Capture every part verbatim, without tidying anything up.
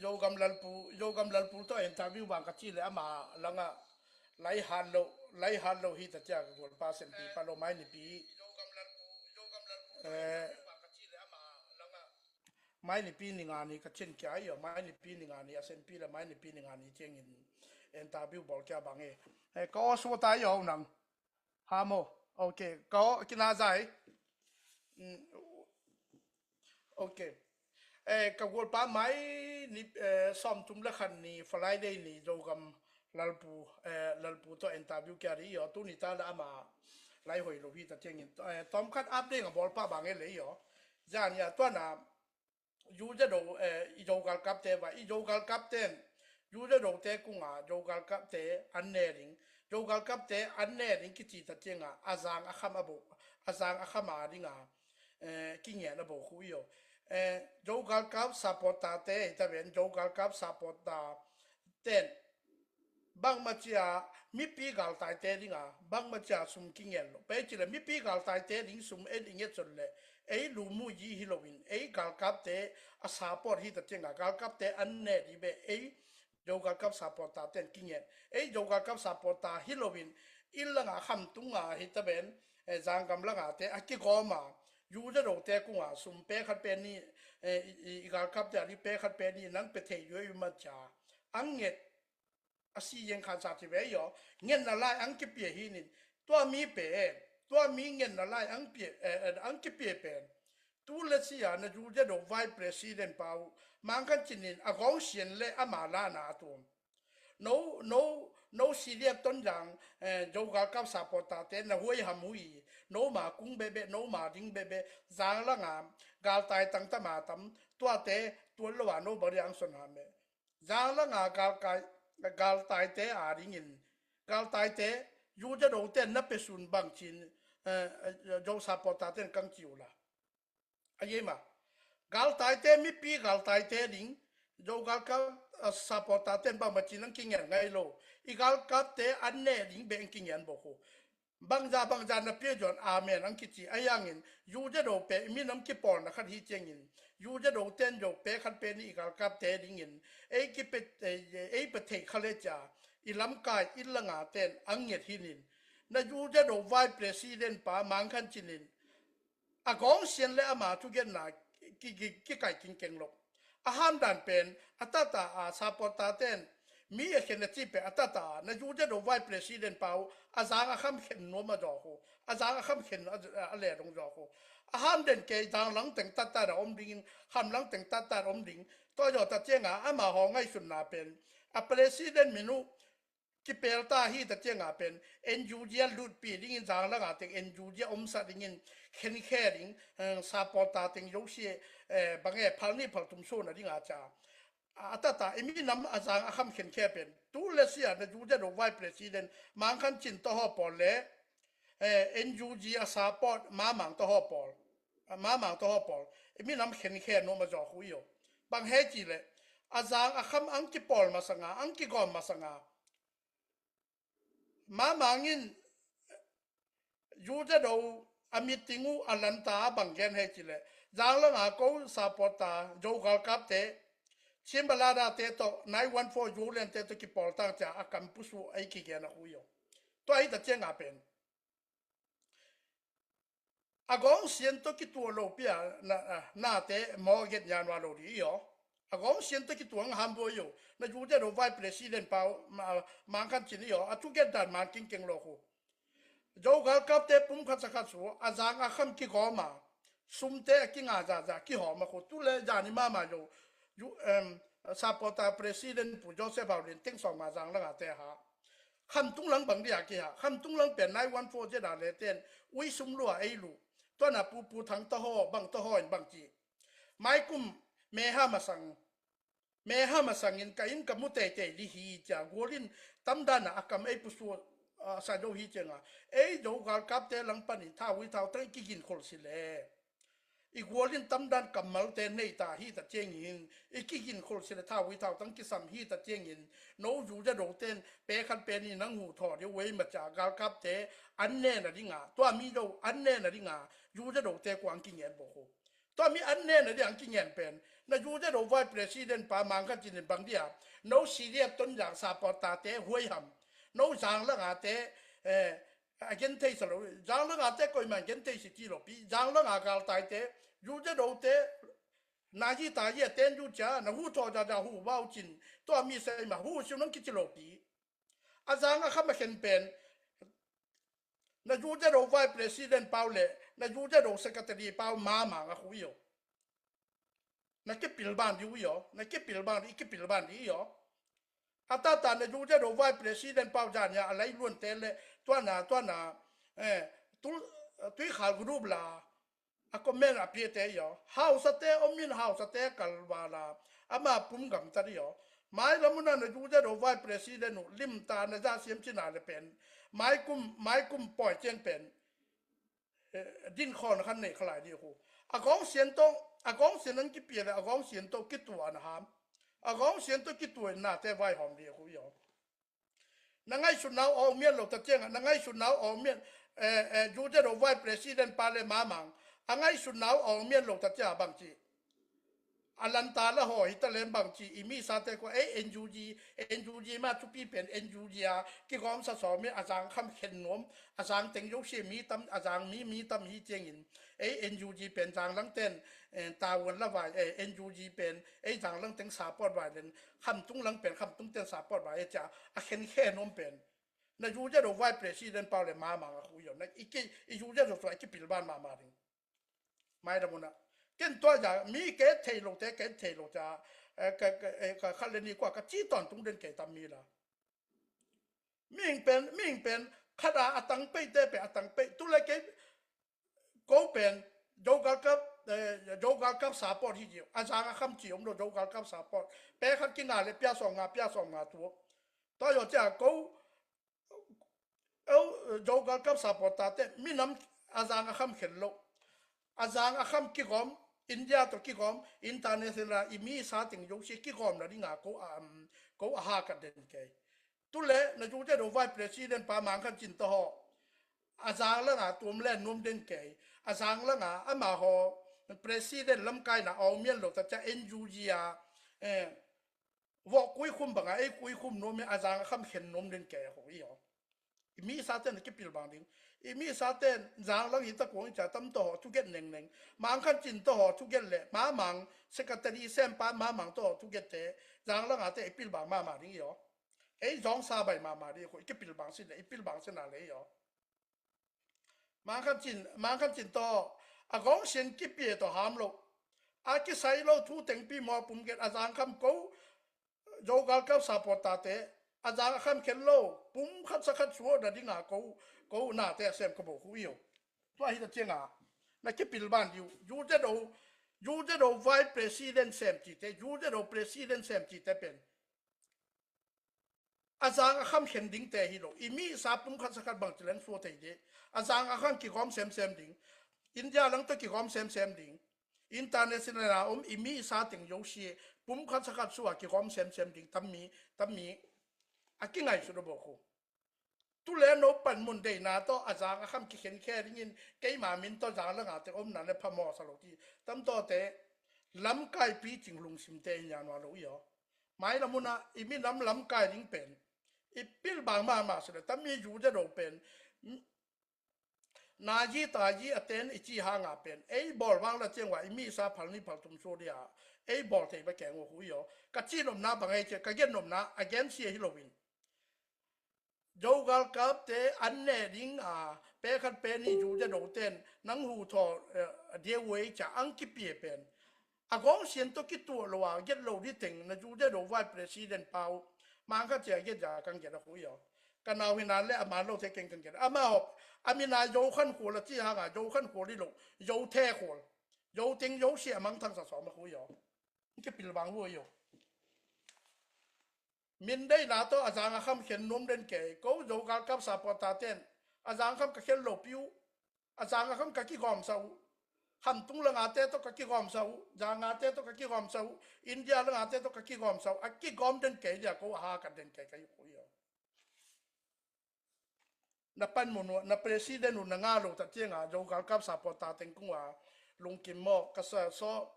Zogam lalpu, Zogam lalpu tawh interview bang ka ci le ama langah lai hat lo, lai hat lo hi ta cia ka gualpa senpi pa lo mai nipi. Eh, mai nipi ni nga ni ka cin kia io, mai nipi ni nga ni a senpi le mai nipi ni nga ni ciangin interview bawl kia bang e. Eh, ka aw sua ta io nang. Hamo. Ok. Ka aw kina zai. Mm. Ok. Eh, ka gualpa mai ni, eh, sawm tum le khan ni Friday ni Zogam lalpu, eh, lalpu tawh interview kia ri io, tu ni ta la ama lai hoi lo hi ta ciangin. Eh, tom khat update nga bawl pa bang e le io. Zan ia tuana Zuzado, eh, i Zogal kapte va, i Zogal kapten Zuzado te kunga Zogal kapte an ne ding. Zogal kapte an ne ding kici ta cianga a zang a kham a bo, a zang a kham a dinga, eh, kingen a bo khu io. Eh, Zogal kap supporter te hi ta ven, Zogal kap supporter ten bangma cia mipi galtaite dinga bangma cia sum kingen lo. Pei cile mipi galtaite ding sum en i nget son le ei lumu yi hi loin ei galkapte a support hi ta cianga galkapte an ne di be ei Zogal kap supporter ten kingen. Ei Zogal kap supporter hi loin il langa kham tunga hi ta ben, eh, zanggam langa te a kigawma Zuzado te kunga sum pe khat pe ni, eh, i, i, i galkapte a li pe khat pe ni nang pe thei yoi ma cia ang nget a si yeng khan sa ci ve io. Ngenna lai ang kipia hi nin tua mi pe, tua mi ngenna lai ang pia, eh, eh, ang kipia pen tu le sia na Zuzado vice president pau mang khan cinin a gong sian le ama lana a tuam. No, no, no silian ton zang, eh, Zogal kap supporter te na huai ham hui, no ma kung bebe, no ma ding bebe, zang langa galtai tang tama tam, tuate tuan lo a no bari ang son ham e. Zang langa galkai, galtaite a dingin, galtaite Zuzado te na pe sun bang cin, eh, eh, Zo supporter ten kang ciu la. A yei ma. Galtaite mipi galtaite ding Zogal kap, eh, supporter ten bang ma cin ang kingen ngai lo. I galkapte an ne ding be ang kingen bo khu. Bangza, bangza na pia zon amen ang kici a yangin Zuzado pe i minam kipawlna khat hi ciangin Zuzado ten zo pe khat pe ni i galkapte dingin ei kipe, eh, ei pe thei kha le cia i lamkai i langa ten ang nget hinin na Zuzado vice president pa mang khan cinin a gong sian le ama thugenna ki, ki, kikai kingkeng lo. A hamdan pen a tata a supporter ten mi a khen a ci pe a tata a na Zuzado vice president pau a zang a kham khen nuam a zaw khu, a zang a kham khen a, a le dong zaw khu. A hamden kei zang lang teng tata da om dingin kham lang teng tata da om ding. Tua zaw ta cianga ama haw ngaihsutna pen a president minu kipel ta hi ta cianga pen N U G a lutpi dingin zang langa teng N U G a omsa dingin khenkhe ding, eh, supporter teng yosi, eh, bange phal ni phal tum sona dinga cia. A tata i minam a zang a kham khenkhe pen tu le sia na Zuzado vice president mang khan cin to ho pawl le, eh, N U G a support mamang to ho pawl, mamang to ho pawl i minam khenkhe no ma zaw khu io. Bang he ci le a zang a kham ang kipawl masanga ang kigawm masanga Mamangin Zuzado a meeting uh a lanta a bang gen hei cile zang langa ko supporter Zogal kapte Chimbalada te to nine one four Zoland te to kipawltang cia a kam pusu ei kigen a khu io. Tua ei ta cianga pen a gong sian to kituah lo pia na, na, nate maw get nyan wa lo di io. A gong sian to kituang ham bo io. Na Zuzado vice president pau ma, mang khan cin io. A tu get dan man king keng lo khu. Zogal kapte pum khat sa khat su a zang a kham kigawma sumte a kinga za za kihawma khu tu le zani mama io. Yu, em, supporter president pu Joseph Hau Lin teng sawng ma zang langa te ha. Kham tung lang bang dia kiha, kham tung lang pen nine one four zeda le ten ui sum lua ei lu. Tuana pu pu thang taho bang taho in bang ci. Mai kum meha masang, meha masangin ka in ka mu teitei di hi cia gualin tamdana a kam ei pusu, ah, sa do hi cianga ei Zogal kapte lang panin thau ui thau tang i kigin khol si le. I gualin tamdan kammalte nei ta hi ta ciangin i kigin khol si le thau ui thau tang kisam hi ta ciangin no Zuzado ten pe khat pe ni nang hu thaw di wei ma cia galkapte an nena dinga tua mi do an nena dinga Zuzado te kuang kingen bo ho. Tua mi an nena di ang kingen pen Na U Z O Vice President pa Mang Khan Cin in bang dia, no Syria Tonzang supporter te huai ham, no Zanglang a te, eh, a gen thei sa lo, Zanglang a te koiman gen thei si ti lo pi, Zanglang a galtai te, U Z O te, na hi ta hi a ten U cia, na hu thaw za za hu vau cin, tua mi sei ma hu siu nang kici lo pi. A Zang a kham a khen pen, na U Z O Vice President pau le, na U Z O Secretary pau ma Mang a khu i o. Na kipil ban di u i o, na kipil ban di, i kipil ban di i o. A ta ta na U Z O Vice President pau zan ya, a lai luan te le, tua na, tua na, eh, tul, tui khal group la, a comment a pia te i o. Hausa te, om in hausa te kalva la, ama pum gam ta di o. Mai lamuna na U Z O Vice President u, lim ta na za siam cina le pen. Mai kum, mai kum poi ciang pen. Eh, din khon khan nei khalai di khu. A gong sian to, a gong sian ang kipia le, a gong sian to kitua na ham. A gong sian to kitua na te vai hom di khu i o. Na ngaihsutna uh awk mian lo ta ciangah, na ngaihsutna uh awk mian, eh, eh, U Z O Vice President pa le ma Mang. A ngaihsutna uh awk mian lo ta ciangah bang ci. A lanta la haw hi ta lem bang ci, i mi sa te kua, ei, N U G, N U G ma thupi pen N U G a, kigawm sa sawm hi, a Zang kham khen nuam, a Zang teng zo sia mi tam, a Zang mi, mi tam hi ciangin, ei, N U G pen Zang lang ten, eh, ta uan la vai, eh, N U G pen, ei, Zang lang teng support vai len, Khamtung lang pen, Khamtung ten support vai e cia, a khen khe nuam pen. Na U Z O Vice President pau le ma Mang a khu i o. Na i ki, i U Z O sua i kipil ban ma ma ding. Mai da muna. Ken tua ja, mi ke thei lo te, ke thei lo cia. Eh, ka, ka, eh, ka khat le ni kua, ka ci ton tung den ke tam mi la. Ming pen, ming pen, khat a, a tang pei te pe, a tang pei. Tu le ke, ko pen, Zogalkap, eh, Zogalkap support hi jiu. A Zang a kham ci om lo Zogalkap support. Pe khat ki nga le pia sawm nga, pia sawm nga tu. Tua yo cia ko, eu, Zogalkap support ta te, minam a Zang a kham khen lo. A Zang a kham kigawm, India to kigawm, international i mi sa ting yo si kigawm na ding a ko, um, ko a ha ka den kei. Tu le, na U Z O Vice President pa Mang Khan Cin to ho. A Zang lang a tuam le nuam den kei. A Zang lang a ama ho President lamkai na awng mian lo ta cia N U G a. Eh, vok kui khum bang a, ei kui khum nuam e a Zang a kham khen nuam den kei a ho i o. I mi sa ten a kipil bang ding. I mi sa ten Zang lang hi ta kuang i cia tam to ho thuget neng neng. Mang Khan Cin to ho thuget le, ma Mang, secretary sem pa ma Mang to ho thuget te, Zang lang a te i pil bang ma ma ding i o. Ei zong sa bai ma ma di ko, i kipil bang sin le, i pil bang sin a le i o. Mang Khan Cin, Mang Khan Cin to, a gong sin kipia to ham lo. A kisai lo thu teng pi mo pum get a Zang kham ko, Zogalkap support ta te, a Zang a kham khen lo, pum khat sa khat suak da ding a ko, ko na te a sem ka bo khu i o. Tua hi ta ciang a, na kipil ban diu, U Z O, U Z O Vice President sem ci te, U Z O President sem ci te pen. A Zang a kham khen ding te hi lo. I mi sa pum khat sa khat bang ci leng sua thei de. A Zang a kham kigawm sem sem ding. India lang to kigawm sem sem ding. International a om i mi sa ting yo si. Pum khat sa khat sua kigawm sem sem ding. Tam mi, tam mi. A kingai su do bo khu. Tu le no pan mun dei na to a Zang a kham kikhen khe ding in. Keima min to Zang lang a te om na le pha mo sa lo ti. Tam to te. Lamkai pi cing lungsim te in ya nua lo i o. Mai la muna, i minam lamkai ding pen. I pil bang ma ma sile, tam mi U Z O pen. Na yi ta yi a ten i ci hanga pen. Ei bol vang la ciang wa, i mi sa phal ni phal tum su dia. Ei bol thei ba keng wa hu i o. Ka ci nom na bang ei cia, ka gen nom na, a gen sia hi lo in. Zogalkap te an ne ding a, pe khat pe ni U Z O ten, nang hu thaw, eh, dia wei cia ang kipia pen. A gong sian to kituah lo a, get lo di teng, na U Z O Vice President pau, mang khat cia get ja kang get a khu i o. Ka nau hi nan le a man lo te keng kang get. Ama hop, a mi na Zo Khan Khual a ci hanga, Zo Khan Khual i lo, Zo The Khual. Zo ting Zo sia mang thang sa sawm a khu i o. Kipil bang hu i o. Min deihna tawh a zang a kham khen nuam den kei. Ko Zogalkap supporter ten a zang kham ka khen lo piu. A zang a kham ka kigawmsa uh. Khamtung langate tawh ka kigawmsa uh. Zangate tawh ka kigawmsa uh. India langate tawh ka kigawmsa uh. A kigawm den kei dia ko a ha ka den kei ka hi khui uh. Na panmun uh, na president uh na nga lo ta cianga Zogalkap supporter teng kung uh a lungkim maw ka sa saw.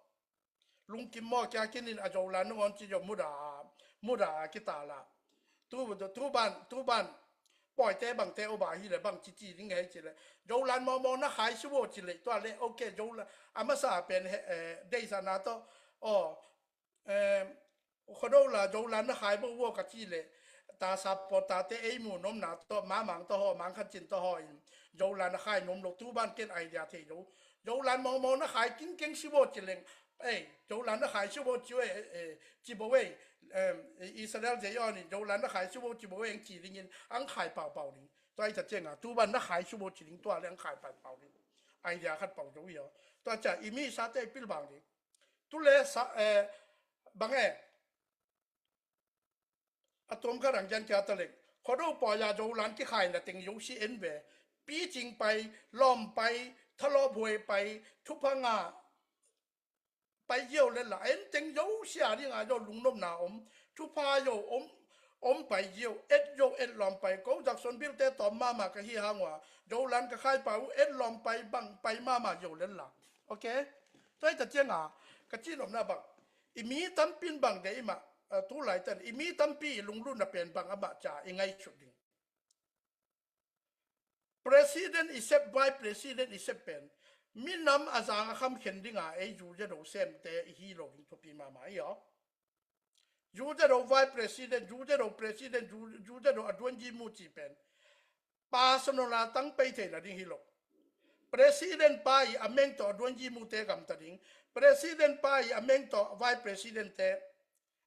Lungkim maw kia kinin a Zoland nangawn ci zo muda, muda kita la. Tu, tu ban, tu ban. Pawite bangte oba hi le bang cici ding hei ci le. Zoland mawmaw na khai subo ci le. Tua le, ok, Zoland. A masa pen he, eh, deisa na to. Oh, eh, Khodo la Zoland na khai bo wo ka ci le. Ta sa po ta te ei mu nom na to, ma mang to ho, mang khan cin to ho in. Zoland na khai nom lo tu ban ken idea thei lo. Zoland mawmaw na khai king keng subo ci leng. Ei, Zoland na khai subo ci we, eh, ci bo we, em, Israel zei on in Zoland na khai subo ci bo we, ang ci ding in, ang khai pau pau ding. Tua i ta ciang a, tu ban na khai subo ci ding tua le ang khai pau pau ding. Idea khat pau zo i o. Tua cia i mi sa te pil bang ding. Tu le sa, eh, bang e. A tuam khat ang jan kia ta leng. Khodo paw ya Zoland ki khai na teng yo si en ve. Pi cing pai, lawm pai, thalawp huai pai, thupha nga pai yo le la. En teng yo sia ding a yo lungnopna om. Thupha yo om, om pai yo, et yo, et lawm pai. Ko Jackson bil te tawm mama ka hi hang ua. Zoland ka khai pa u, et lawm pai bang, pai mama yo le la. Ok? Tua i ta ciang a, ka ci nopna bang. I mi tampin bang de i ma, eh, tu lai tan. I mi tampi i lunglutna pen bang a ma ca, i ngai sut ding. President i sep, vice president i sep pen. Minam a zang a kham khen ding a, ei Zu Ze Do sem te i hi lo ding thupi mama i o. Zu Ze Do vice president, Zu Ze Do president, Zu, Zu Ze Do a duan ji mu ci pen. Personal a tang pei thei na ding hi lo. President pa i a meng to a duan ji mu te gam ta ding. President pa i a meng to vice president te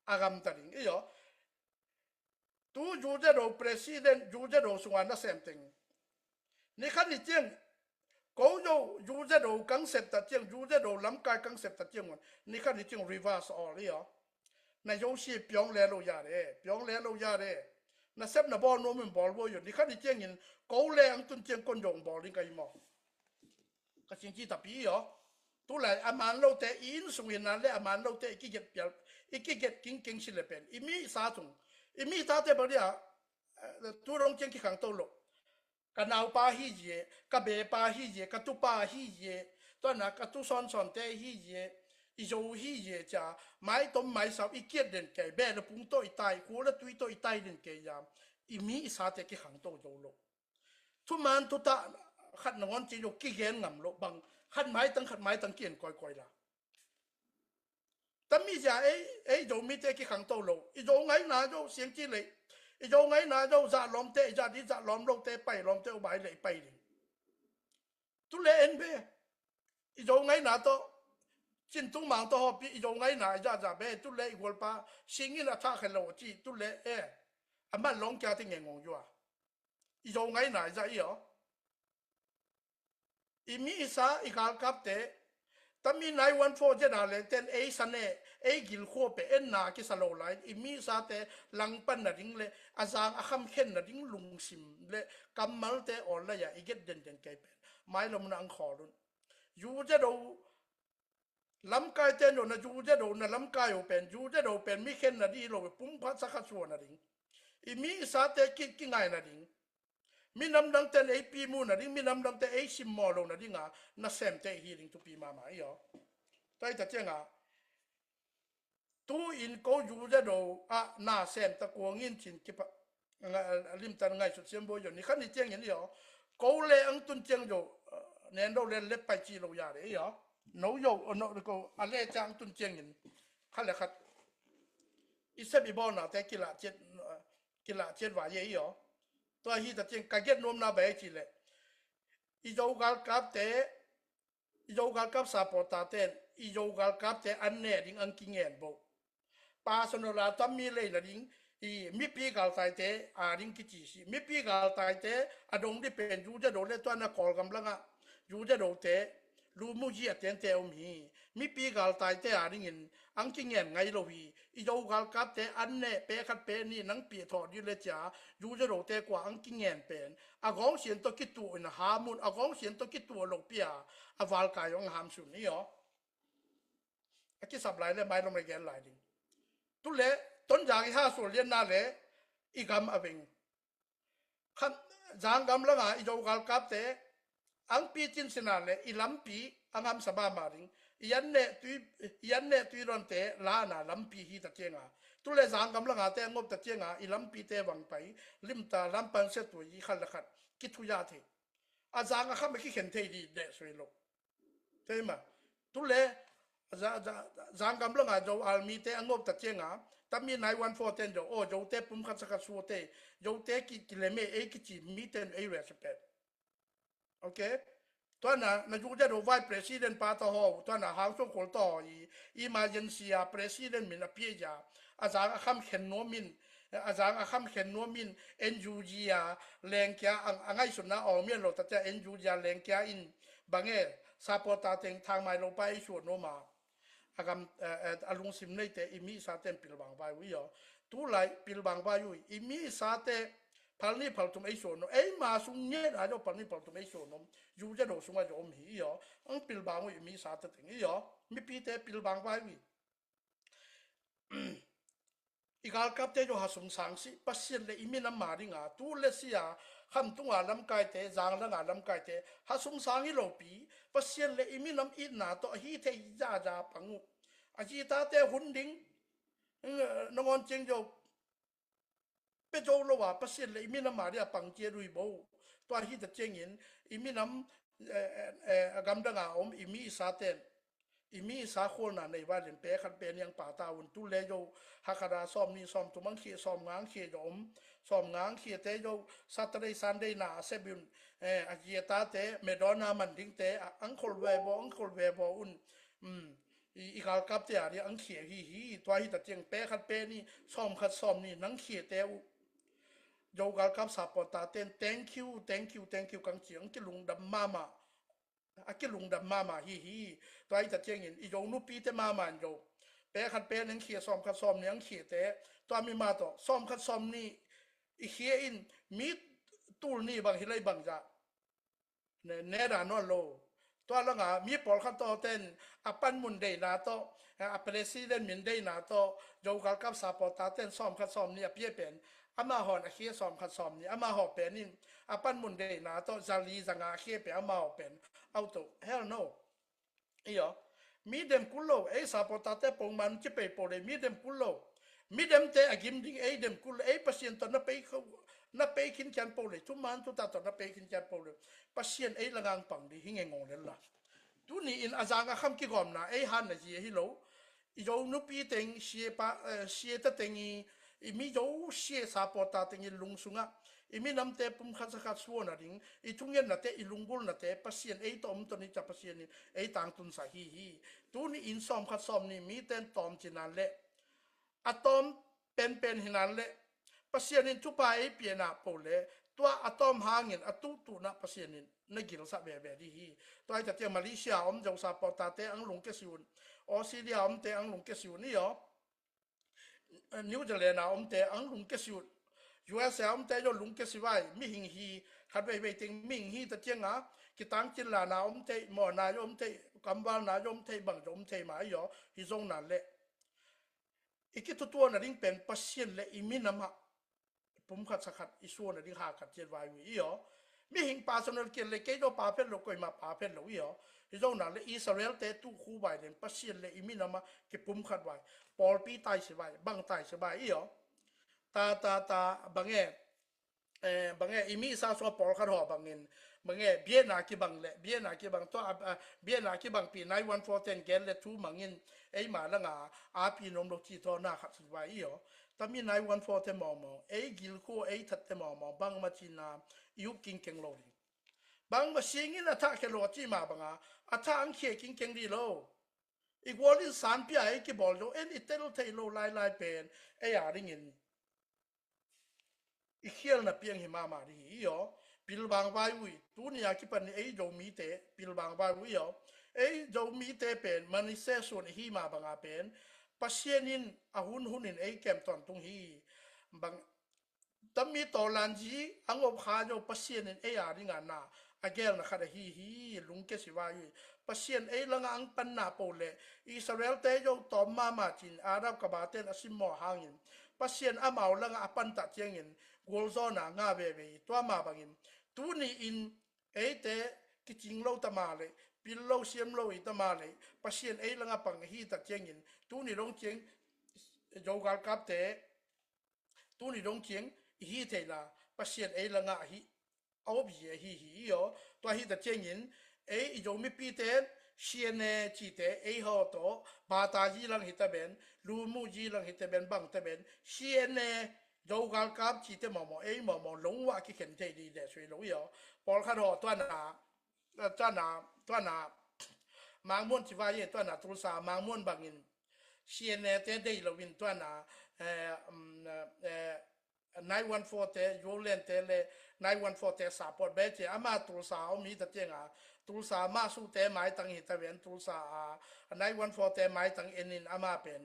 a gam ta ding. I o. Tu Zu Ze Do president, Zu Ze Do sunga na sem teng. Ni khan ni ciang, ko yo Zu Ze Do kang sep ta ciang, Zu Ze Do lamkai kang sep ta ciang un. Ni khan ni ciang reverse all i o. Na yo si piong le lo ya de, piong le lo ya de. Na sep na bawl nuam in bawl bo yo. Ni khan ni ciang in, ko le ang tun ciang kon yo bawl ding ka i maw. Ka sing ci tapi i o. Tu lai a man lo te i inn sung in na le a man lo te i ki get pial, i ki get king king si le pen. I mi sa tung. I mi ta te ba dia, eh, tu rong ciang ki khang to lo. Ka naupa hi ye, ka bepa hi ye, ka tupa hi ye, tua na ka tu son son te hi ye, i zo hi ye cia, mai tom mai sau i kiat den kei, be le pung to i tai, khu le tui to i tai den kei ya, i mi i sa te ki khang to zo lo. Thuman thuta khat nangawn ci lo kigen ngam lo bang, khat maitang, khat maitang kien koikoi la. Tami zia ei, ei Zomite kikhang to lo. I Zo ngaina zo siang ci lei. I Zo ngaina zo zah lawmte, i zah di zah lawm lote, pai lawmte, u bai lei pai ding. Tu le en be. I Zo ngaina to. Cin tung mang to hopi, i Zo ngaina i zah zah be. Tu le i gualpa. Singin a thah khe lo ci. Tu le e. A man lawng kia te nge ngong yua. I Zo ngaina i zah i aw. I mi i sa i galkapte, tami nai wan fo zena le ten ei sa ne, ei gil khua pe en na kisa lo lai, i mi i sa te langpan na ding le, a zang a kham khen na ding lungsim le, kammal te awl lai a i get den den kei pen. Mai lo mun a ang khawl un. Zu ze do, lamkai te no na zu ze do, na lamkai o pen, zu ze do pen, mi khen na di lo, pum phat sa kha sua na ding. I mi i sa te ki, ki ngai na ding. Mi namdang ten ei pi mu na ding, mi namdang te ei sim maw lo na ding a, na sem te hi ding tu pi mama i aw. Tai ta ciang a. Tu in ko zu ze do, a, na sem ta kuang in cin kipa, nga, limtan ngai sut siam bo yo, ni khan ni ciang in i aw. Ko le ang tun ciang yo, a, nen do le le pai ci lo ya le i aw. No yo, no ko, a le ciang tun ciang in. Kha le khat. I sep i bawl na te kila ciet, a, kila ciet va ye i aw. Tua hi ta ciang ka get nuam na bai ci le. I Zo galkap te, i Zo galkap sa paw ta ten, i Zo galkap te an ne ding ang ki ngen bo. Personal a tam mi lei na ding, i mipi galtai te a ding ki ci si. Mipi galtai te a dong di pen zu ze do le tua na Kawlgam langa. Zu ze do te, lu mu zi a ten te om hi. Mipi galtai te a ding in, ang ki ngen ngai lo hi. I Zo galkap te an ne pe khat pe ni nang pi thaw di le cia, zu ze do te kua ang ki ngen pen. A gawng sian to ki tu in a ha mun, a gawng sian to ki tu a lo pia, a val kai ong ham sun i aw. A ki sap lai le mai lo mai gen lai ding. Tu le, ton zang i ha sul lian na le, i gam a veng. Khan, zang gam langa i Zo galkap te, ang pi cin sina le, i lampi, ang ham sa ba ma ding. i an neh tui, i an neh tui dawnte lana lampi hi ta cianga. Tule zanggam langate a ngop ta cianga, i lampite vangpai, limta lampan sia tui i khat le khat kithuya thei. A zang a kham a kikhen thei di deh sui lo. Thei ma. Tule, za, za, zanggam langa Zo army te a ngop ta cianga, tami nine one four ten Zo, o, Zote pum khat sa khat suate, Zote ki, kileme ei kici miten ei respect. Ok? Tuana, na Zu Jado vice president pa ta ho, tuana hang so kol to i, emergency a president min a pia ja, a zang a kham khen nuam in, a zang a kham khen nuam in, N U G a lengkia a, a ngaihsutna awng mian lo ta cia N U G a lengkia in, bang e, supporter teng thang mai lo pa ei suan nuam a. A gam, eh, eh, a lungsim neite i mi sa ten pilvang vai uh i aw. Tulai pilvang vai uh i mi sa te phal ni phal tum ei suan nuam. Ei ma sung ngen a jo phal ni phal tum ei suan nuam. Zu Jado sung a jo om hi i aw. Ang pilvang uh i mi sa te teng i aw. Mipite pilvang vai uh i. I galkapte jo hasum sang si, Pasian le i minam ma dinga, tu le sia, khamtunga lamkaite, zanglanga lamkaite, hasum sang hi lopi, Pasian le i minam itna tawh a hi thei zaza pang uh. A zitate hun ding, eh, nangawn ciang jo, pe zo lo a, Pasian le i minam ma dinga pang cia lui bo. Tua hi ta ciangin, i minam, eh, eh, eh, a gamdanga om, i mi i sa ten, i mi i sa khualna nei vai len pe khat pe niang pa ta un tu le zo, ha khat a sawm ni sawm tum ang khie, sawm nga ang khie zo om, sawm nga ang khie te zo, Saturday, Sunday na a sep un, eh, a zia ta te, Madonna man ding te, a, ang khol ve bo, ang khol ve bo un, um, i, i galkap te a ri ang khie hi hi, tua hi ta tiang pe khat pe ni, sawm khat sawm ni nang khie te uh. Zo galkap supporter ten, thank you, thank you, thank you, kang ci ang kilungdam mama. A kilungdam mama hi hi. Tua hi ta tiangin, i zo nupi te mama in zo. Pe khat pe ni ang khie, sawm khat sawm ni ang khie te. Tua mi ma tawh, sawm khat sawm ni i khie in, mi tul ni bang hi lei bang za. Ne, ne da nawn lo. Tua langa, mi pawlkhat tawh ten, a panmun deina tawh, a president min deina tawh, zo galkap supporter ten sawm khat sawm ni a pia pen, amahon a khie sawm khat sawm ni, amaho pen in, a panmun deina tawh, zali zanga a khie pen, amaho pen, auto, hell no. I aw, mi dem kul lo, ei supporter te pongman ci pei po le, mi dem kul lo. Mi dem te a gim ding, ei dem kul lo, ei Pasian tawh na pei kho, na pei khin kian po le, thuman thuta tawh na pei khin kian po le. Pasian ei la ngang pang ding, hi nge ngong lel la. Tuni in a zang a kham kigawmna, ei han na zi hi lo. I zo nupi teng, sia pa, eh, sia ta teng i, i mi zo sia supporter teng i lung sunga. I minamte pum khat sa khat suan a ding, i thungetnate, i lunggulhnate, Pasian ei tawh om tawh ni ca Pasian in, ei tangtun sa hi hi. Tuni in sawm khat sawm ni mi ten tawm cinan le, a tawm penpen hinan le, Pasian in thupha ei piana po le, tua a tawm hangin a tuhtuhna Pasian in na gilsa veve di hi. Tua hi ta tia Malaysia om zo supporter te ang lungke si un, Australia om te ang lungke si un i aw. New Zealand a omte ang lungke si uh. U S A omte jo lungke si vai, mihing hi, khat veivei teng mihing hi ta cianga, kitangcin lana omte, mawna jo omte, kamvalna jo omte, bang jo omte ma i aw, hi zong nan le. I kithutuan a ding pen Pasian le i minamah pum khat sa khat i suan a ding ha khat ciat vai uh i aw. Mihing personal kian le kei zaw pa phet lo, koima pa phet lo i aw. Hi zong nak le Israel te tu khu vai den Pasian le i minamah kipum khat vai. Pawlpi tai si vai, bang tai si vai i aw. Ta, ta, ta, bang e, eh, bang e, i mi sa sua pawlkhat haw bangin, bang e, biena kibang le, biena kibang tua, ah, ah, biena kibang pi nine one four ten gen le thu mangin, ei ma langa, a pi nom lo ci thaw na khat si vai i aw. Tami nine one four te mawngmawng, ei gilkhu ei that te mawngmawng, bangmah cina, i up kingkeng lo ding. Bangmah singin a thah khia lo a ci ma banga, a thah ang khia kingkeng di lo. I gual in sanpia ei kibawl zo, en i tel thei lo lailai pen, ei a dingin. I khialna piang hi mahmah di hi i aw. Pilvang vai ui, tuni a kipan ni ei Zomite, pilvang vai ui i aw. Ei Zomite pen, manise suan i hi ma banga pen, Pasian in a hun hun in ei kem tawntung hi. Bang, tammi tawlanzi a ngop kha zo Pasian in ei a dinga na a gelna khat ahi hi, lungke si vai ui. Pasian ei langa ang panna po le Israel te zo tawm mama cin Arab kaba ten a simmawh hangin Pasian amau langa a pantah ciangin gualzawna nga veve hi. Tua ma bangin tuni in eite kicing lo ta ma le, pil lo siam lo i ta mah leh, Pasian ei langah pang hi ta ciangin, tuni dong ciang Zo galkapte, tuni dong ciang i hi theihna Pasian ei langah hi a op hi ahi hi i aw. Tua hi ta ciangin ei i Zo mipite CNA cite ei haw tawh Bata zi lang hi ta ben, Lumu zi lang hi ta ben, bang ta ben, CNA, Zo galkap cite mawmaw ei mawmaw lungwah kikhen thei dih deh sui lo i aw. Pawlkhat haw tuana, tuana, tuana Mangmuan ci vai e, tuana Tulsa Mangmuan bangin CNA te dei loin tuana, eh, um, eh, nine one four te, Zoland te le nine one four te support be ci ama Tulsa om hi ta cianga, Tulsa mah sute maitang hi ta ven, Tulsa a nine one four te maitang enin ama pen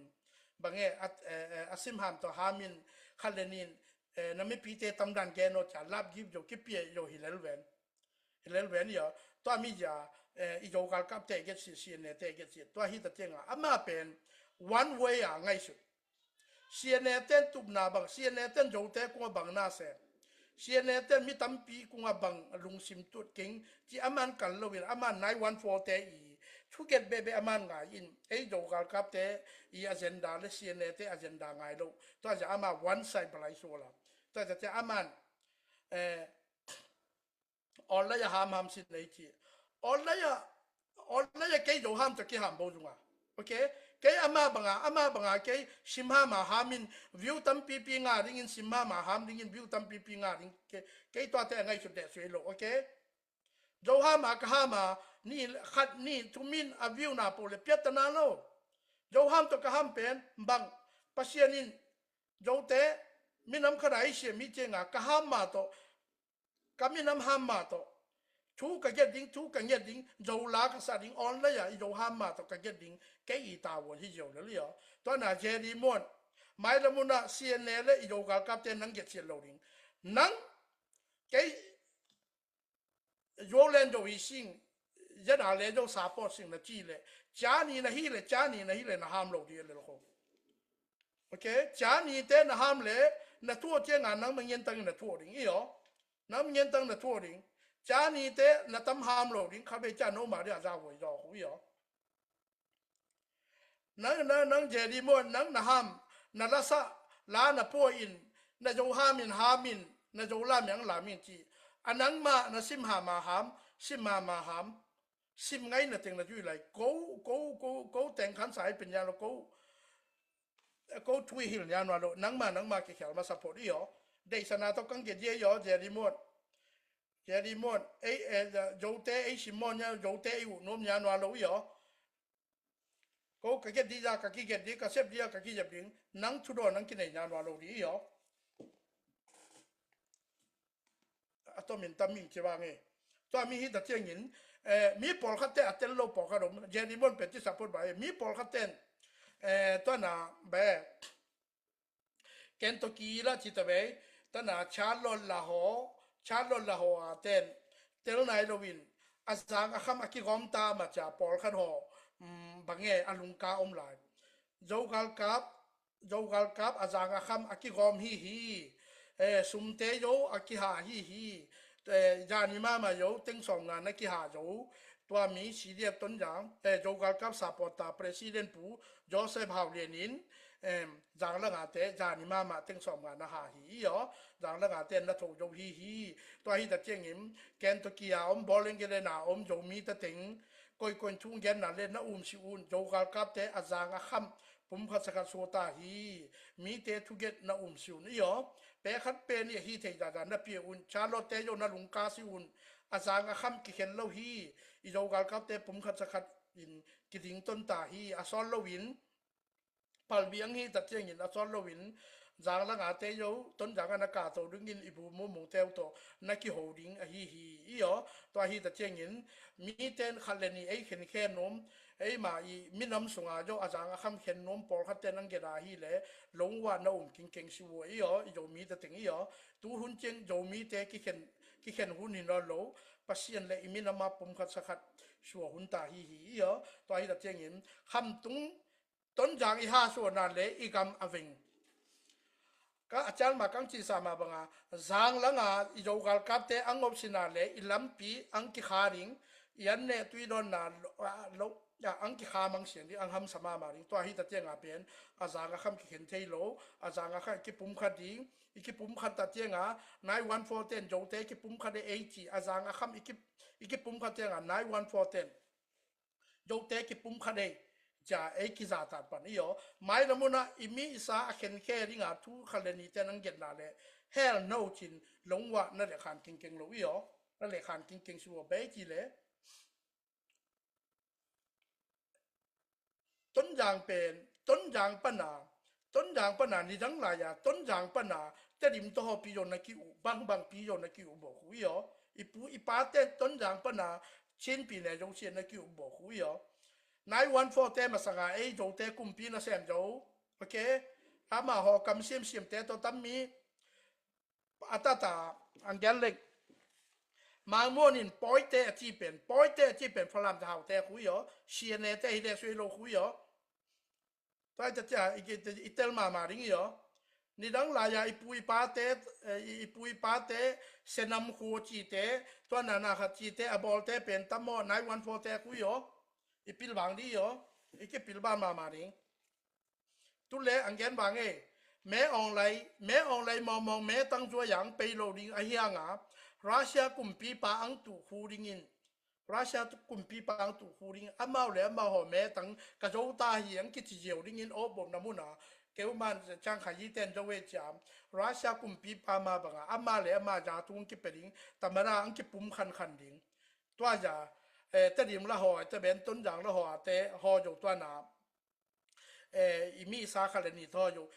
bange a, eh, eh, a sim ham tawh hamin khat le nin, eh, na mipite tamdan gen aw cia lap gip zo kipia zo hi lel ven. Hi lel ven i aw. Tua mi zia, eh, i Zo galkapte get si, CNA te get si. Tua hi ta cianga ama pen one way a ngaihsut. CNA ten tupna bang, CNA ten Zote kungah bang na se, CNA ten mi tampi kungah bang lungsim tut keng ci aman kal loin aman nine one four te i thuget bebe aman ngai in ei Zo galkapte i agenda le CNA te agenda ngai lo. Tua zia ama one side balai suala. Tua zia te aman, eh, online a ham ham sin ei ci. Online a, online a kei Zo ham tawh kiham bo zunga. Ok? Kei ama banga, ama banga kei sim ham a hamin view tampipi nga dingin, sim ham a ham dingin view tampipi nga ding. Kei, kei tuate a ngaihsut deh sui lo. Ok? Zo ham a ka ham a ni khat ni thumin a view na po le piatana lo. Zo ham tawh ka ham pen bang Pasian in Zote minam khat a i siam hi cianga ka ham ma tawh, ka minam ham ma tawh thu ka get ding, thu ka nget ding, Zo la ka sa ding, online a i Zo ham ma tawh ka get ding, kei i tavuan hi zio lel i aw. Tuana Jerry Muan, mailam una CNA le i Zo galkapte nang get siat lo ding. Nang, kei Zoland Zo hi sing, zia na le Zo support sing na ci le, cia ni na hi le, cia ni na hi le na ham lo dih a lel kho. Ok, cia ni te na ham le, na thuah cianga nang ma ngian tangin na thuah ding i aw. Nang ma ngian tang na thuah ding. Cia ni te na tam ham lo ding, kha bei cia no ma dia za voi zaw khu i aw. Nang, nang, nang Jerry Muan, nang na ham, na lasa, la na pua in, na Zo ham in, ham in, na Zo lam in, lam in ci. A nang ma, na sim ham a ham, sim ham a ham. Sim ngai na teng na zui lai. Ko, ko, ko, ko teng khan sa ai pen ya lo ko. Ko thui hil nia nua lo, nangma, nangma kikhial masa phot i aw. Deihsana tawh kang ke dia i aw, Jerry Muan. Jerry Muan, ei, eh, Zote ei sim maw nia, Zote ei uh nuam nia nua lo i aw. Ko ka get di za ka kiget di, ka sep di za ka kisep ding, nang thudaw nang kinei nia nua lo di i aw. A tomin tam ming ci vang e. Tua mi hi ta ciangin, eh, mi pawlkhatte a tel lo pawlkhat om, Jerry Muan pen ci support ba e, mi pawlkhatten, eh, tuana ba e, Kentucky la ci ta vei, tuana Charlotte la haw, Charlotte la haw a ten, tel nai loin, a zang a kham a kigawm ta ma cia pawlkhat haw, mm, bang e a lungka om lai. Zo galkap, Zo galkap a zang a kham a kigawm hi hi. Eh, sumte zo a kiha hi hi. Eh, zani mama zo teng sawm nga na kiha zo. Tua mi C D F Tonzang, eh, Zo galkap supporter president pu Joseph Hau Lian in, em, zang langate zani mama teng sawm nga na ha hi i aw. Zang langate na tho zo hi hi. Tua hi ta ciangin Kentucky a om, Bowling Green a om Zomi ta teng, koikoi thung genna le na um si un, Zo galkapte a zang a kham pumkhat sakhat suata hi, mite thuget na um si un i aw. Pe khat pen i a hi thei dada na pia un, Charlotte te zo na lungka si un, a zang a kham kikhen lo hi, i Zo galkapte pumkhat sakhat in kiding ton ta hi, a sawl loin, palbi ang hi ta ciangin a sawl loin, zang langate zo, Tonzang a na ka to dingin i bu mumung teu tawh na kiho ding ahi hi i aw. Tua hi ta ciangin, miten khat le ni ei khenkhen nuam, eima i minam sunga zo a zang a kham khen nuam pawlkhatten ang geda hi le, lungwa na um kingkeng si ua i aw, i Zomite teng i aw. Tu hun ciang Zomite kikhen, kikhen hun hi nawn lo, Pasian le i minama pumkhat sakhat sua hun ta hi hi i aw. Tua hi ta ciangin, khamtung Tonzang i ha suana le i gam a veng. Ka a cial ma kang cisa ma banga, zang langa i Zo galkapte ang ngop sina le i lampi ang kikha ding, i an neh tui dawnna lo, a, lo, a, ang kikha mang sian ding, ang hamsa mahmah ding. Tua hi ta ciangah pen a zang a kham kikhen thei lo, a zang a kham i kipumkhat ding, i kipumkhat ta ciangah nine one four ten Zote kipumkhat e ei ci, a zang a kham i ki, i kipumkhat ciangah nine one four ten Zote kipumkhat ei cia ei kizahtak pan i aw. Mailam hunah i mi i sa a khenkhe dinga thu khat le nihte nang genna le hell no cin longwah na lehkhan kingkeng lo i aw. Na lehkhan kingkeng si uh a bei ci le Tonzang pen, Tonzang pana, Tonzang pana nidang lai-a Tonzang pana Tedim tawh hawpi zo na ki uh, bangbang pi zo na ki uh bawk uh i aw. I pu i pate Tonzang pana Chinpi ne Zosia na ki uh bawk uh i aw. Nine one four te masanga ei Zote kumpi na sem zo. Ok. Ama haw kam siamsiamte tawh tammi a tata ang gen leng. Mangmuan in Pawite a ci pen, Pawite a ci pen Falam te haute khu i aw, C N A te hi le sui lo khu i aw. Tua i ta cia i, i, i tel mahmah ding i aw. Nidang lai-a i pu i pate, eh, i, i pu i pate Senam khu a cite, tua nana khat cite a bawlte pen tam aw nine one four te khu i aw. I pilvang ding i aw. I kipilvang mahmah ding. Tu le ang gen vang e, me awnglai, me awnglai mawngmawng me tang zuai ang pei lo ding a hianga, Russia kumpipa ang tuh khu dingin, Russia kumpipa ang tuh khu dingin, amau le amau haw me tang ka zo ta hi ang kici ziau dingin aw bom na muna, keuman ciang kha yi ten zo e ciam, Russia kumpipa ma banga, ama le ama za tung kipe ding, tamara ang kipum khan khan ding. Tua za, eh, Tedim la haw, te ben Tonzang la haw, te haw zo tua na. Eh, i mi sa kha le ni thaw zo.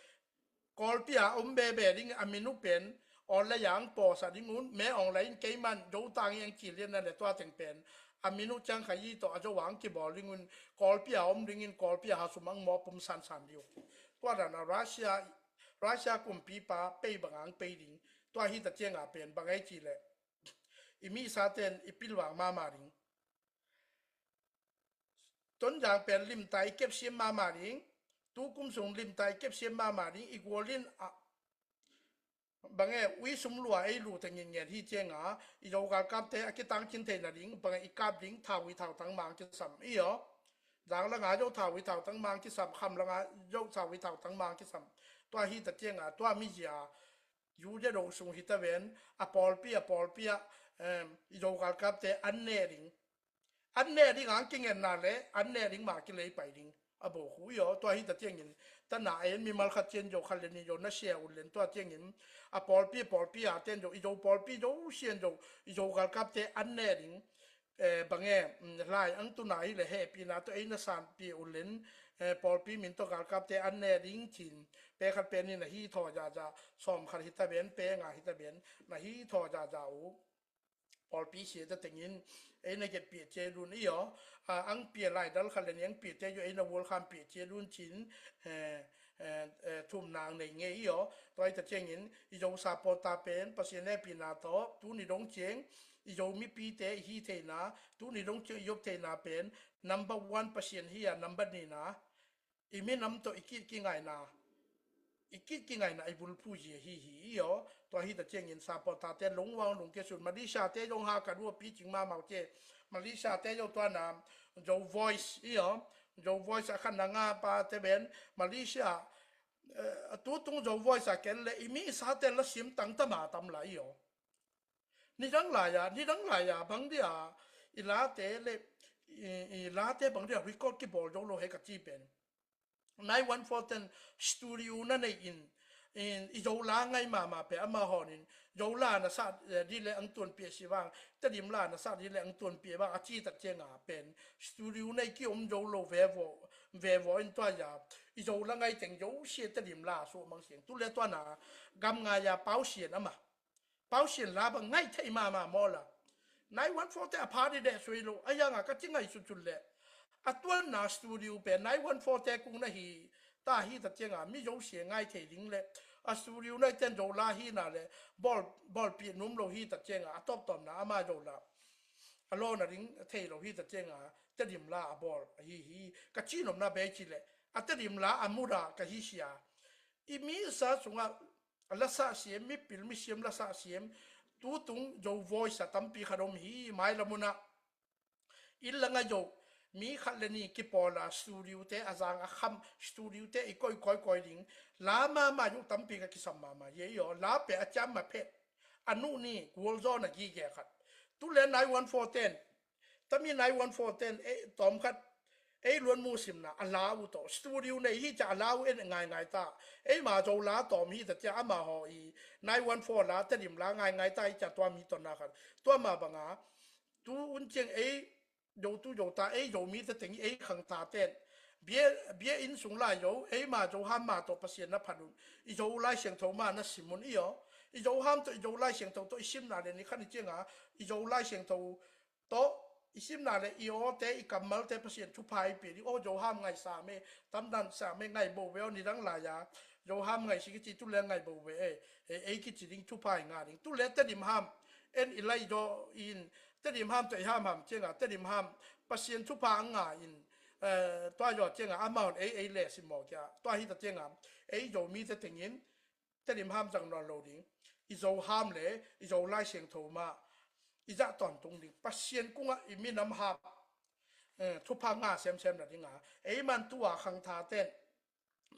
Kawlpi a om bebe ding a minu pen, awn le yang pawsa ding un, me awnglai in keiman, zo tang i ang ci lian na le tua teng pen. A minu ciang kha yi tawh a zo ang kibawl ding un, Kawlpi a om ding in, Kawlpi a ha sum ang mawh pum sansan ding uh. Tua dan a Russia, Russia kumpipa pei bang ang pei ding. Tua hi ta cianga pen, bang ei ci le. I mi sa ten i pilvang mahmah ding. Tonzang pen limta i kepsiam mahmah ding, tu kum sung limta i kepsiam mahmah ding, i gualin a, bange, ui sum lua ei lu tengin ngen hi cianga, i zo galkapte a kitang cin theina ding, bange i kap ding, thau i thau tang mang kisam, i aw. Zang langa zo thau i thau tang mang kisam, kham langa zo thau i thau tang mang kisam. Tua hi ta cianga, tua mi zia, yu zia do sung hi ta ven, a pawlpi, a pawlpi a, em, i zo galkapte an ne ding. An neh ding ang kingenna le an neh ding ma kilei pai ding a bo khu i aw. Tua hi ta ciangin tana a en mimal khat cian zo khat le ni zo na sia un len tua ciangin a pawlpi pawlpi a ten zo i zo pawlpi zo sian zo i zo galkapte an neh ding. Eh, bange, mm, lai ang tuna hi le hehpihna tawh ei na sanpi un len, eh, pawlpi min tawh galkapte an neh ding cin pe khat pen in a hi thaw zaza sawm khat hi ta ben pe nga hi ta ben na hi thaw zaza uh. Pawlpi sia ta tengin ei na get piah cia dun i aw. A, ang piah lai dal khat le ni ang piah te zo ei na wal kham piah cia dun cin, eh, eh, eh, thum nang nei ngei i aw. Tua i ta ciangin i zo sa pawlta pen Pasian hehpihna tawh tuni dong ciang i zo mipite i hi theina, tuni dong ciang i yop theina pen number one Pasian hi a number nina i minam tawh i kit kingaina, i kit kingaina i bulphu zia hi hi i aw. Tua hi ta ciangin sa pawltate lungwang lungke sun Malaysia te zong ha ka dua pi cing mamau ce. Malaysia te zong tua na Zo Voice i aw. Zo Voice a khan na nga pa te ben Malaysia, eh, tu tung Zo Voice a ken le i mi i sa te la sim tang tama tam la i aw. Nidang lai-a, nidang lai-a bang dia i late le i, i late bang dia record kibawl zo lo he ka ci pen. Nine one four ten studio na nei in, in i zo la ngai mama pe ama hon in zo la na sa, eh, di le ang tuan pia si vang, Tedim la na sa di le ang tuan pia vang a ci ta cianga pen studio nei ki om zo lo ve vo, ve vo in tua ya i zo la ngai teng zo sia Tedim la so mang siang tu le tua na gam ngai ya pau sian ama. Pau sian la bang ngai thei mama maw la. Nine one four te a pha di deh sui lo. A yanga ka ci ngai sut sut le. A tuan na studio pe nine one four te kung na hi. Ta hi ta cianga mi zo sia ngai thei ding le. A studio na i ten zo la hi na le. Bawl, bawl pi num lo hi ta cianga. A tawp tawm na ama zo la. A law na ding thei lo hi ta cianga. Tedim la a bawl. A hi hi. Ka ci nom na bei ci le. A Tedim la a muda ka hi sia. I mi sa sunga a la sa siam, mi pil mi siam la sa siam, tu tung Zo Voice a tampi khat om hi, mai la muna. Inn la ngai zo, mi khat le nih kipawl a studio te a zang a kham, studio te i koi koi koi ding. La mahmah zo tampi ka kisam mahmah hi ei aw, la pen a ciam mah phet. A nuh ni gualzawhna gige khat. Tu le nine one four ten, tami nine one four ten, eh, tawm khat ei luan mu simna a la uh tawh studio nei hi cia a la uh en ngaingai ta. Ei ma zo la tawm hi ta cia ama haw i nine one four la Tedim la ngaingai ta hi cia tua mi tonna khat. Tua ma banga tu un ciang ei zo tu zo ta ei zo mi te teng ei khang ta ten bia, bia inn sung lai zo ei ma zo ham ma tawh Pasian na phat un. I zo Lai Siangtho ma na sim un i aw. I zo ham tawh i zo Lai Siangtho tawh i simna le ni khan i cianga i zo Lai Siangtho tawh i simna le i awte i kammalte Pasian thupha i pia ding. Aw, zo ham ngai sam e, tamdan sam e, ngai bo ve aw, nidang lai-a zo ham ngai si kici tu le ngai bo ve e. Ei, ei kici ding thupha i nga ding. Tu le Tedim ham en i lai zaw in, Tedim ham tawh i ham ham cianga Tedim ham Pasian thupha a nga in, eh, tua zaw cianga amau ei, ei le simmawh kia tua hi ta cianga ei zo mi te tengin Tedim ham zang nawn lo ding. I zo ham le i zo Lai Siangtho ma i zah tawntung ding. Pasian kungah i minam ham, eh, thupha nga semsem na dinga ei man tua khang tha ten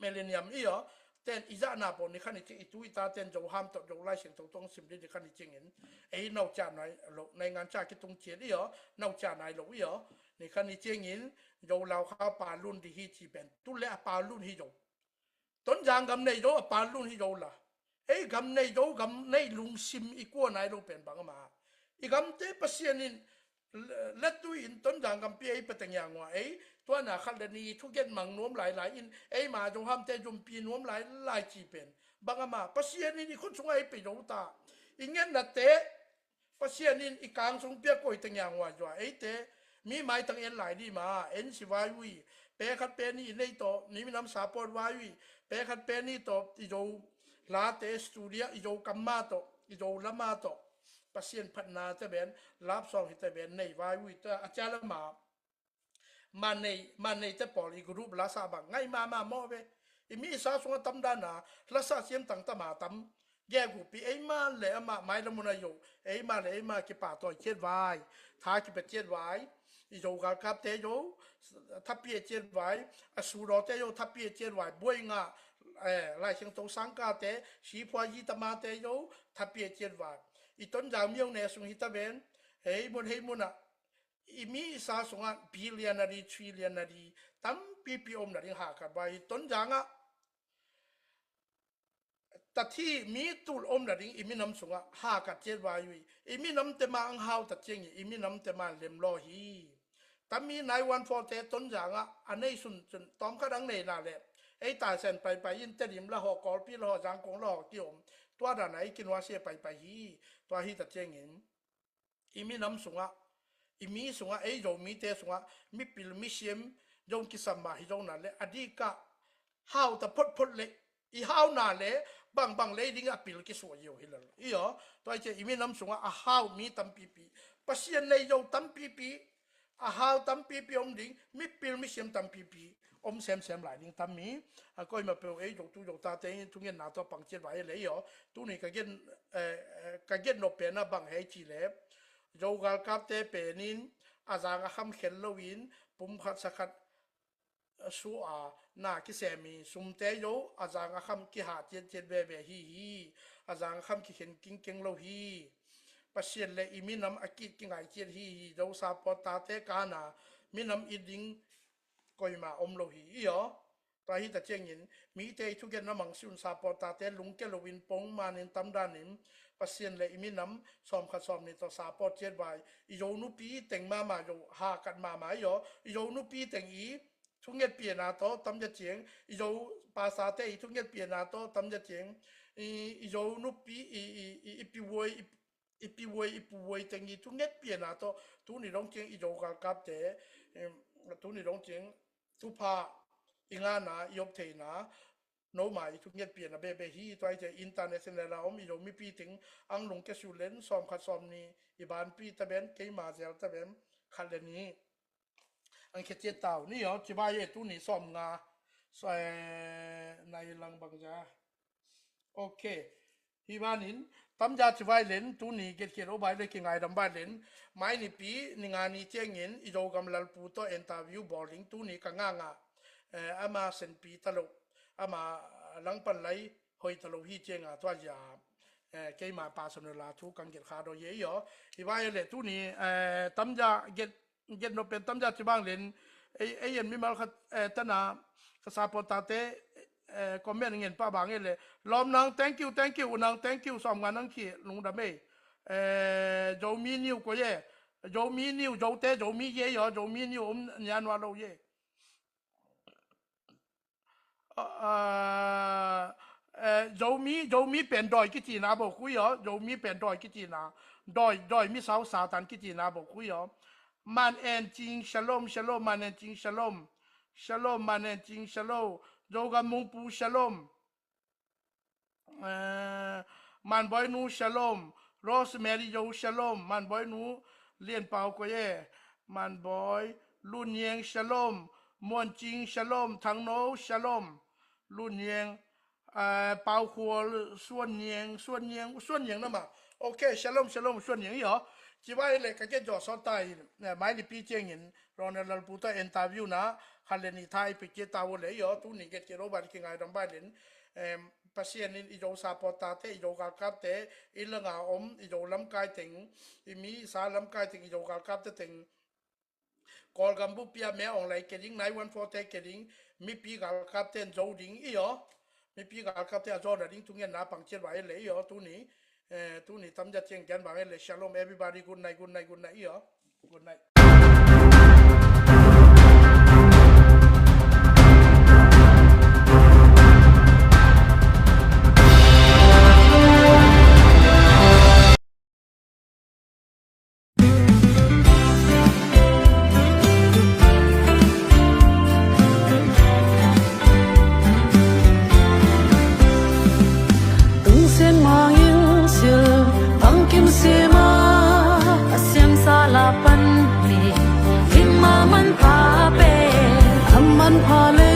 millennium i aw, ten i zahna pawh ni khan i cing i tu i ta ten zo ham tawh zo Lai Siangtho tawh sim ding ni khan i cingin ei naucia nai lo, naingan cia kitung cian i aw, naucia nai lo i aw, ni khan i cingin zo lau kha pa lun di hi ci pen tu le a pa lun hi zo. Tonzang gam nei zo a pa lun hi zo la. Ei gam nei zo, gam nei lungsim i kua nai lo pen bang ama. I gamte Pasian in le-, letui in Tonzang gampi ei pateng yang ua ei tuana khat le ni thugen mang nuam lai lai in ei ma zo hamte zumpi nuam lai lai ci pen bang ama. Pasian in i khut sungah ei pe zo ta. I ngetnate Pasian in i kang sung pia koi teng yang ua zua eite mi maitang en lai di ma en si vai ui. Pe khat pe ni i nei tawh ni minam support vai ui. Pe khat pe ni tawh i zo late studio i zo kamma tawh i zo lama tawh Pasian phatna te ben love song hi te ben nei vai ui ta a cia lama. Man nei, man nei te pawl i group lasa bang ngai mama mawh ve. I mi i sa sungah tamdana lasa siam tangtama tam. Gegupi eima le ama mailamuna yo eima le eima kipa tawi ciat vai, tha kipe ciat vai. I zo galkapte yo thapia ciat vai, a sudawte yo thapia ciat vai, buai nga, eh, Lai Siangtho sangkate, siphua yi tamate yo thapia ciat vai. I Tonzang miau ne sung hita ven, hei mun hei muna i mi i sa sungah billion a di, trillion a di tampipi om na ding hahkat vai. I Tonzangah tathi mi tul om na ding i minam sungah hahkat ciat vai ui. I minam tema ang hau ta ciang i, i minam tema lemlaw hi. Tami nine one four te Tonzangah a nei sun sun tawmkhat ang nei na le ei taisen paipai in Tedim la haw, Kawlpi la haw, Zangkong la haw kiom tua dana i kinuasia paipai hi. Tua hi ta ciangin i minam sungah, i mi sungah, ei Zomite sungah mipil misiam zong kisam mah hi zong na le a dikah hau ta photphot le i hau na le bangbang lei ding a pil kisuah yo hi lo. I aw, tua i cia i minam sungah a hau mi tampipi, Pasian nei zo tampipi, a hau tampipi om ding, mipil misiam tampipi om semsem lai ding tam mi. A koima peu ei zo tu zo tate in thungetna tawh pangciat vai le i aw. Tuni ka gen, eh, eh, ka gen nop pen a bang hei ci le zo galkapte penin a zang a kham khel loin pum khat sa khat sua na kisem i sumte yo a zang a kham kihah ciat ciat veve hi hi. A zang a kham kikhen kingkeng lo hi. Pasian le i minam a kit kingai ciat hi hi. Zo support tate kana minam i ding koima om lo hi i aw. Tua hi ta ciangin mite i thugen na mangsi un support tate lungke loin pong manin tamdanin Pasian le i minam sawmkhat sawmni tawh support ciat vai. I zo nupi teng mama zo hakat mama i aw. I zo nupi teng i thunget piana tawh tamzia ciang, i zo pasate i thunget piana tawh tamzia ciang, i, i zo nupi i, i, i, i pivuai i, i pivuai i puvuai teng i thunget piana tawh tuni dong ciang i zo galkapte, em, tuni dong ciang thupha i ngana i op theina noma i thunget piana bebe hi. Tua i te international a om i zo mipi teng ang lungke su len sawmkhat sawmni i banpi ta ben keima zel ta ben khat le ni ang khetiat tau ni aw. Cibai e tuni sawmnga, so, eh, nai lang bangza. Ok. Hih banin, tamja ci vai len, tuni get khit lo vai le kingaidam vai len, mai nipi, ni nga ni ciangin, i Zogam lalpu tawh interview bawl ding, tuni ka nganga, eh, ama senpi ta lo, ama langpan lai, hoi ta lo hi cianga, tua zia, eh, keima personal a thu kang get kha do ye yo. Hih vai le tuni, eh, tamja get get no pen tamja ci bang len, ei, ei en mimal khat, eh, tana, ka supporter te, eh, comment ngen pa bang e le. Lawm nang, thank you, thank you, nang, thank you, sawm nga nang khi, lungdam ei. Eh, Zomi New ko ye. Zomi New, Zote, Zomi ye yo, Zomi New, um, nya nua lo ye. Ah, eh, Zomi, Zomi pen dawi kicina bo khui aw, Zomi pen dawi kicina, dawi, dawi mi sau Satan kicina bo khui aw. Man En Cing, shalom, shalom, Man En Cing, shalom. Shalom, Man En Cing, shalom. Zogam Mungpu, shalom. Eh, Manbawi nu, shalom. Rosemary Zo, shalom. Manbawi nu, Lian Pau ko ye. Manbawi, Lun Yeng, shalom. Muan Cing, shalom. Thang No, shalom. Lun Yeng, eh, Pau Khual, Suan Yeng, Suan Yeng, Suan Yeng nama. Ok, shalom, shalom, Suan Yeng yo. Ci vai le ka ke jo sawt ta in, eh, mai nipi ciangin, Ronald Lalpu ta interview na, khan le ni thai pi ke ta wo le yo, tuni get ke lo ba ki ngai dam ba len, em, Pasian in i Zo supporter te, i Zo galkap te, i langa om, i Zo lamkai teng, i mi sa lamkai teng, i Zo galkap te teng, Kawlgam bup pia me ong lai ke ding, nine one four te ke ding, mipi galkap ten zo ding i yo, mipi galkap te a zo na ding tungen na pang ciat vai le i yo, tuni, eh, tuni tamja ciang kian bang le, shalom everybody, good night, good night, good night i yo. Good night. Tungsian mangin sil, bangkim sima, a siamsa la pan mi, hima manpha pe, a manpha le